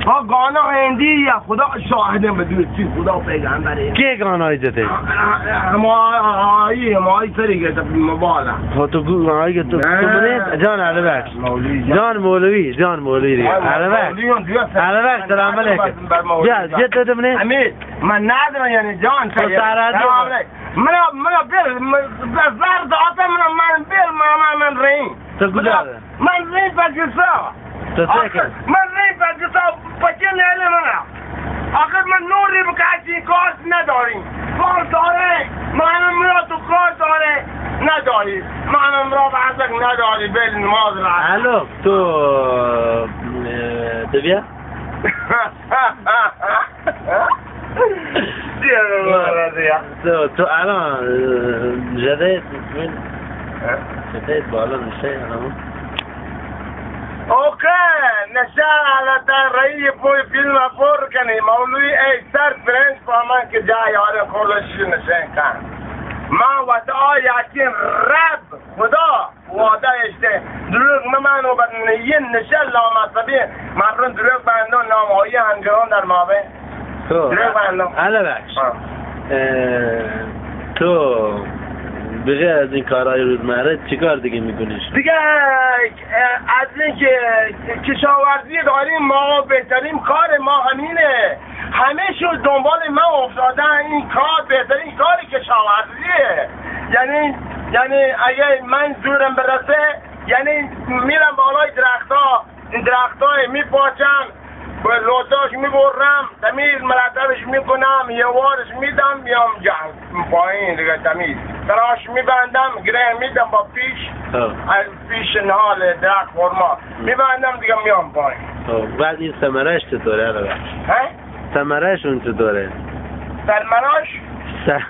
ہاں، گانا ہندی یا خدا شاہد ہے، مدوی چی خدا پیغمبر ہے۔ کے گانا ہے جتے؟ ہمائی، ہمائی سری گئے تب مبالا۔ ہو تو گو-، ہمائی کے تو، تو منے جان البخش۔ مولوی جان۔ جان مولوی، جان مولوی ری۔ ہاں، البخش۔ مولوی ہوں، دیو سر۔ البخش، سلام علیکم۔ بر مولوی بیا، جان۔ جتے تو منے۔ امیر، من ندارم یعنی جان تو سید۔ سارا سلام دیو۔ علیکم۔ منا، منا بل، من، بل زر داتا منا، من بل، من، من، من رہی۔ تو کجا؟ من رہی پاکستان۔ تو چے آخر کن؟ من رہی پاکستان، پچے نیلے منا۔ آخر من نوری بکاچی کارت نداری۔ کار دارے، من مرا تو کار دارے، نداری۔ من مرا بازک نداری، بل نماز را۔ الو، تو، اه، تو بیا۔ تو، تو الان، اه، جدید، اه؟ جدید بالا نشے الان۔ اوکے، نشہ حالتا رہی پوری فلم پر کنی، مولوی اے سر فرنچ پامان کے جا یار کولش نشے کن۔ ما وتا یقین رب خدا وعدہ اشتے، دروغ ممان و بد نیین نشہ لامذہبی، مردم دروغ بندن نام آئی ہنگران در مابین۔ تو، دروغ بندن۔ البخش۔ ہاں۔ اه، تو بغیر از این کارهای روزمره چی کار دیگه می‌کنی؟ دیگه، اه، از این که کشاورزی داریم، ما بهترین کار ما همینه. همه شو دنبال من افتادن، این کار بهترین کار کشاورزیه. یعنی، یعنی اگه من زورم برسه، یعنی میرم بالای درختا، این درختا میپاچم، به لوتاش میبرم، تمیز مرتبش میکنم، یه وارش میدم، میام جنگ پایین دیگه تمیز. تراش میبندم، گره میدم با پیش، ها. از پیش نهال درخت خورما. میبندم دیگه میام پایین. ها. بعد این ثمرش چطوره، آقا؟ ها؟ ثمرش اون چطوره؟ ثمرش؟ ث-،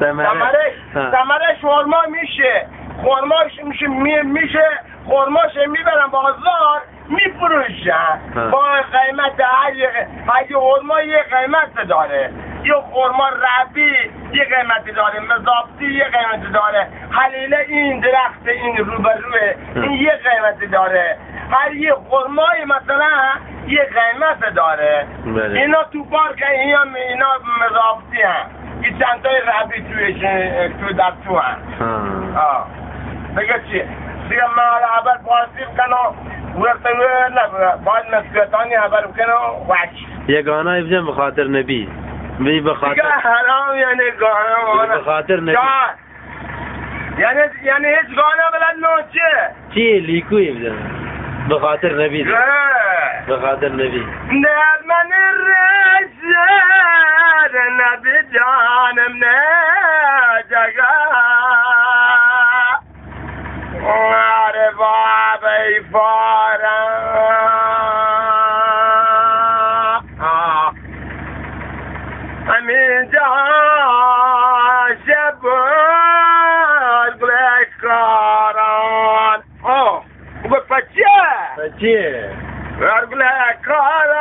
ثمره. ثمرش، ها. ثمرش خورما میشه. خورماش میشه، می-، میشه. خورماش میبرم بازار، میفروشن. ها. با قیمت هر یه، هر یه خورما یه قیمت داره. یه خورما ربی یه قیمتی داره، مزابتی یه قیمتی داره، هلیله این درخت این روبروه، ها. این یه قیمتی داره. هر یه خورمایی مثلاً یه قیمت داره. بله. اینا تو پارک، اینا، اینا مزابتی هم. این چند تای ربی تویش، تو در تو هم. ها. آه. دیگه چی؟ دیگه ما حالا اول پارسی بکنم، وقت نه، باید مسکتانی اول بکنم، وش. یه گانا بزن به خاطر نبی. بی به خاطر دیگه حرام یعنی گانا بی به خاطر نبی. جان. یعنی، یعنی هیچ گانا بلد نو چه؟ چی لیکوی بزن؟ به خاطر نبی. نه. به خاطر نبی. نه، من رسد نبی جانم نه جگا. آره بابا ای فارا. همینجا شب گلکاران. آه، خوبه پچه؟ پچه؟ گلکاران.